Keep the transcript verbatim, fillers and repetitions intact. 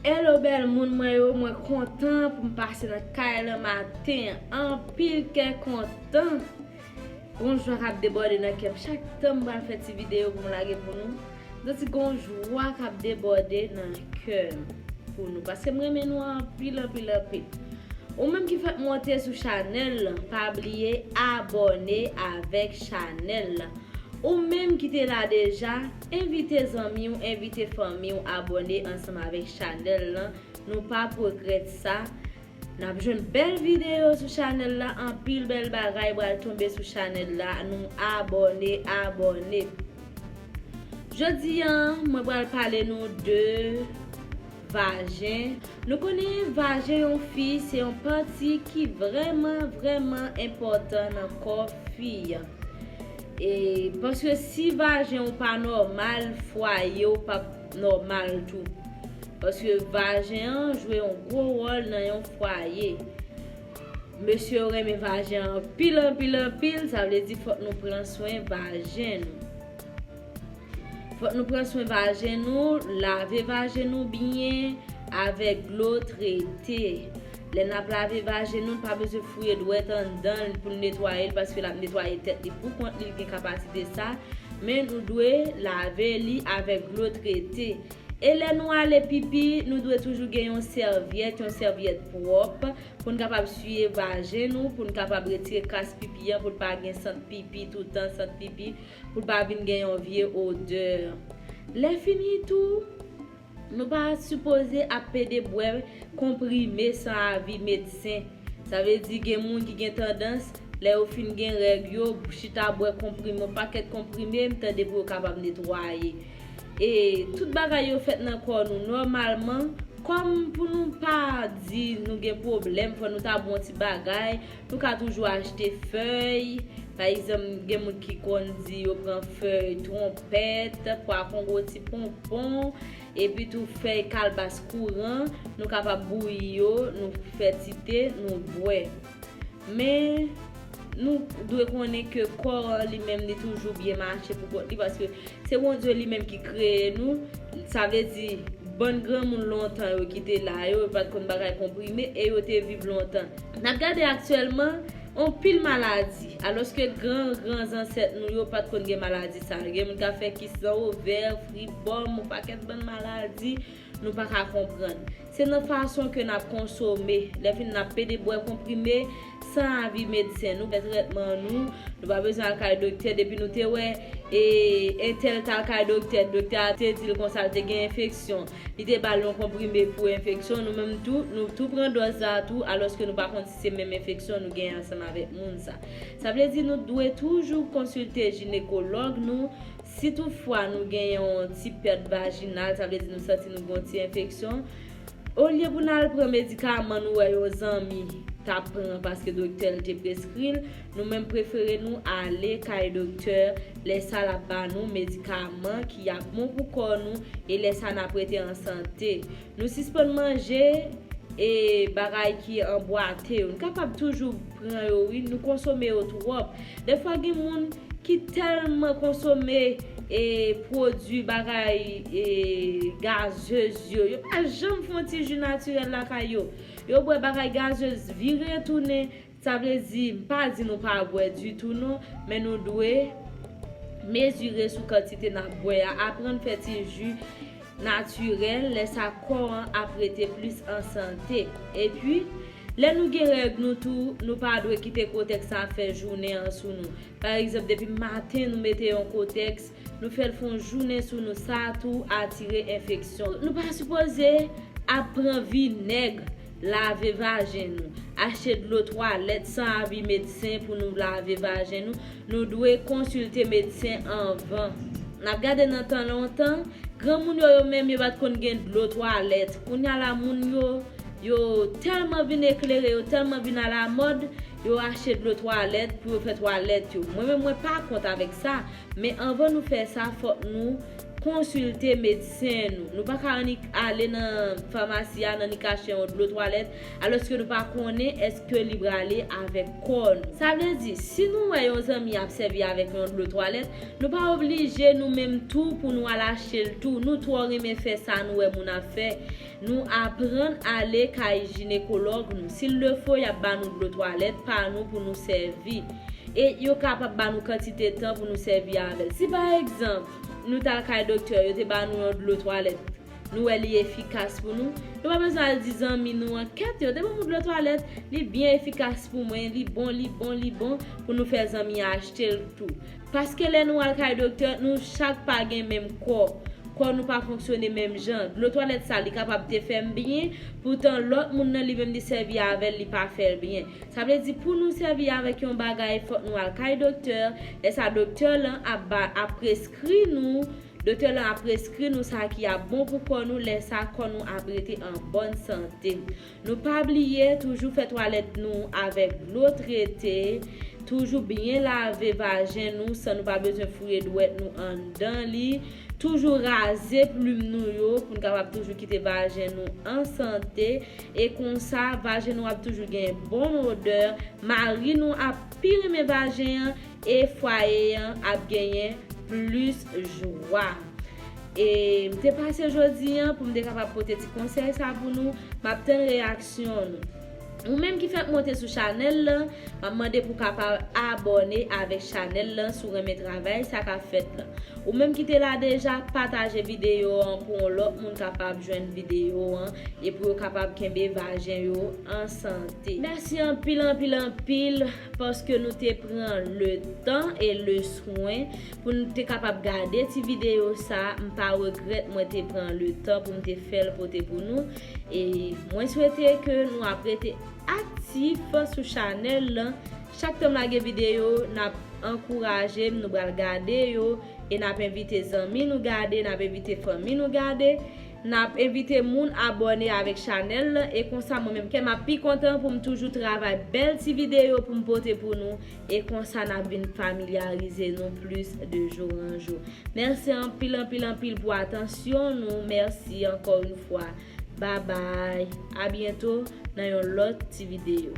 Hello bèl moun mwen yo, mwen kontan pou m pase nan kay lan maten an. Anpil kè kontan. Gon jwa k ap debòde nan kè m. Chak tan m pral fè ti videyo pou m lage pou nou, m santi gon jwa k ap debòde nan kè m pou nou. Paske m renmen nou anpil, anpil, anpil. Ou menm ki fèk monte sou chanèl lan, pa bliye abòne avèk chanèl lan. Ou menm ki te la deja, envite zanmi w, envite fanmi w abòne ansanm avèk chanèl lan. Nou p ap regrèt sa. N ap jwenn bèl videyo sou chanèl la, anpil bèl bagay pral tonbe sou chanèl la. Nou abòne, abòne. Jodi a, mwen pral pale nou de vajen. Nou konnen vajen yon fi se yon pati ki vrèman, vrèman enpòtan nan kò fi a. E, paske si vajen ou pa nòmal, fwaye ou p ap nòmal tou. Paske vajen an jwe yon gwo wòl nan yon fwaye. Mesye yo renmen vajen an anpil, anpil, anpil, sa vle di fòk nou pran swen vajen nou. Fòk nou pran swen vajen nou, lave vajen nou byen avèk dlo trete. Lè n ap lave vajen nou, n pa bezwen fouye dwèt anndan l pou n netwaye l, paske l ap netwaye tèt li pou kont li, l gen kapasite sa. Men nou dwe lave li avèk dlo trete. E lè nou ale pipi, nou dwe toujou gen yon sèvyèt, yon sèvyèt pwòp, pou n kapab siye vajen nou, pou n kapab retire kras pipi an, pou l pa gen sant pipi toutan, sant pipi, pou l pa vin gen yon vye odè. Lè fini tou, nou pa sipoze ap pede bwè konprime san avi medsen. Sa vle di gen moun ki gen tandans, lè yo fin gen règ yo, chita bwè konprime, yon pakèt konprime, m tande pou yo kapab netwaye. E tout bagay yo fèt nan kò nou nòmalman. Kòm pou nou pa di nou gen pwoblèm, fò nou ta bwè yon ti bagay, nou ka toujou achte fèy. Pa egzanp, gen moun ki konn di yo pran fèy twonpèt, pwa kongo, ti ponpon, epi tou fèy kalbas kouran, nou kapab bouyi yo, nou fè ti te, nou bwè. Men, nou dwe konnen ke kò an li menm li toujou byen mache pou kont li, paske se Bondye li menm ki kreye nou. Sa vle di, bann granmoun lontan yo ki te la yo, yo pa t konn bagay konprime e yo te viv lontan. N ap gade aktyèlman, on pil maladi, alòske gran, gran zansèt nou yo pa t konn gen maladi sa yo. Gen moun k ap fè kis nan ovè, fribòm, on pakèt bann maladi nou pa ka konprann. Se nan fason ke n ap konsome. Lè fini n ap pede bwè konprime san avi medsen. Nou fè trètman nou, nou pa bezwen al kay doktè. Depi nou te wè e entèl t al kay doktè, doktè a te di l konsa l te gen enfeksyon. Li te ba l yon konprime pou enfeksyon. Nou menm tou, nou tou pran dòz la tou, alòske nou pa konn si se menm enfeksyon nou genyen ansanm avèk moun sa. Sa vle di nou dwe toujou konsilte jinekològ nou. Si toutfwa nou gen yon ti pèt vajinal, sa vle di nou santi nou gen yon ti enfeksyon, olye pou n al pran medikaman nou wè yon zanmi t ap pran paske doktè l te preskri l, nou menm prefere nou ale kay doktè, lè sa l ap ba nou medikaman ki ap bon pou kò nou, e lè sa n ap rete an sante. Nou sispann manje e bagay ki anbwate yo. Nou kapab toujou pran yo, wi, nou konsome yo twòp. Dèfwa gen moun ki tèlman konsome e pwodui bagay e gazez yo, yo pa janm fè yon ti ji natirèl lakay yo. Yo bwè bagay gazez vire tounen. Sa vle di, m pa di nou pa bwè ditou non, men nou dwe mezire sou kantite n ap bwè a, aprann fè ti ji natirèl, lè sa kò an ap rete plis an sante. Epi, lè nou gen règ nou tou, nou pa dwe kite kotèks sa fè jounen an sou nou. Pa egzanp, depi maten nou mete yon kotèks, nou fè l fè yon jounen sou nou, sa tou atire enfeksyon. Nou pa sipoze ap pran vinèg lave vajen nou, achte dlo twalèt san avi medsen pou nou lave vajen nou. Nou dwe konsilte medsen anvan. N ap gade nan tan lontan, granmoun yo, yo menm yo pa t konn gen dlo twalèt. Kounye a la, moun yo, yo tèlman vin eklere, yo tèlman vin alamòd, yo achte dlo twalèt pou yo fè twalèt yo. Mwen menm, mwen pa kont avèk sa, men anvan nou fè sa, fòk nou konsilte medsen nou. Nou pa ka annik ale nan famasi a, n annik achte yon dlo twalèt, alòske nou pa konnen èske li prale avèk kò nou. Sa vle di, si nou wè yon zanmi ap sèvi avèk yon dlo twalèt, nou pa oblije nou menm tou pou nou al achte l tou. Nou twò renmen fè sa nou wè moun ap fè. Nou aprann ale kay jinekològ nou. Si l le fo, y ap ba nou dlo twalèt pa nou pou nou sèvi. E yo kapab ba nou kantite tan pou nou sèvi avè l. Si pa egzanp, nou t al kay doktè, yo te ba nou yon dlo twalèt, nou wè li efikas pou nou, nou pa bezwen al di zanmi nou an, kèt, yo te ban m yon dlo twalèt, li byen efikas pou mwen, li bon, li bon, li bon, pou nou fè zanmi an achte l tou. Paske lè nou al kay doktè, nou chak pa gen menm kò. Kò nou pa fonksyone menm jan. Dlo twalèt sa, li kapab te fè m byen, poutan lòt moun nan li menm li sèvi avè l, li pa fè l byen. Sa vle di pou nou sèvi avèk yon bagay, fòk nou al kay doktè. Lè sa, doktè lan ap ba, ap preskri nou, doktè lan ap preskri nou sa ki ap bon pou kò nou, lè sa kò nou ap rete an bòn sante. Nou pa bliye toujou fè twalèt nou avèk dlo trete, toujou byen lave vajen nou san nou pa bezwen fouye dwèt nou anndan li, toujou raze plim nou yo pou n kapab toujou kite vajen nou an sante, e konsa vajen nou ap toujou gen bon odè, mari nou ap pi renmen vajen an, e fwaye an ap genyen plis jwa. E m te pase jodi an pou m te kapab pote ti konsèy sa pou nou. M ap tann reyaksyon nou. Ou menm ki fèk monte sou chanèl lan, m ap mande pou w kapab abòne avèk chanèl lan si w renmen travay sa k ap fèt lan. Ou menm ki te la deja, pataje videyo an pou yon lòt moun kapab jwenn videyo an e pou yo kapab kenbe vajen yo an sante. Mèsi anpil, anpil, anpil paske nou te pran le tan e le swen pou nou te kapab gade ti videyo sa. M pa regrèt mwen te pran le tan pou m te fè l pote pou nou. E mwen swete ke nou ap rete aktif sou chanèl lan. Chak tan m lage videyo, n ap ankouraje m, nou pral gade yo, e n ap envite zanmi nou gade, n ap envite fanmi nou gade, n ap envite moun abòne avèk chanèl lan, e konsa mwen menm kè m ap pi kontan pou m toujou travay bèl ti videyo pou m pote pou nou, e konsa n ap vin familyarize nou plis de jou an jou. Mèsi anpil, anpil, anpil pou atansyon nou. Mèsi ankò yon fwa. Babay. A byento nan yon lòt ti videyo.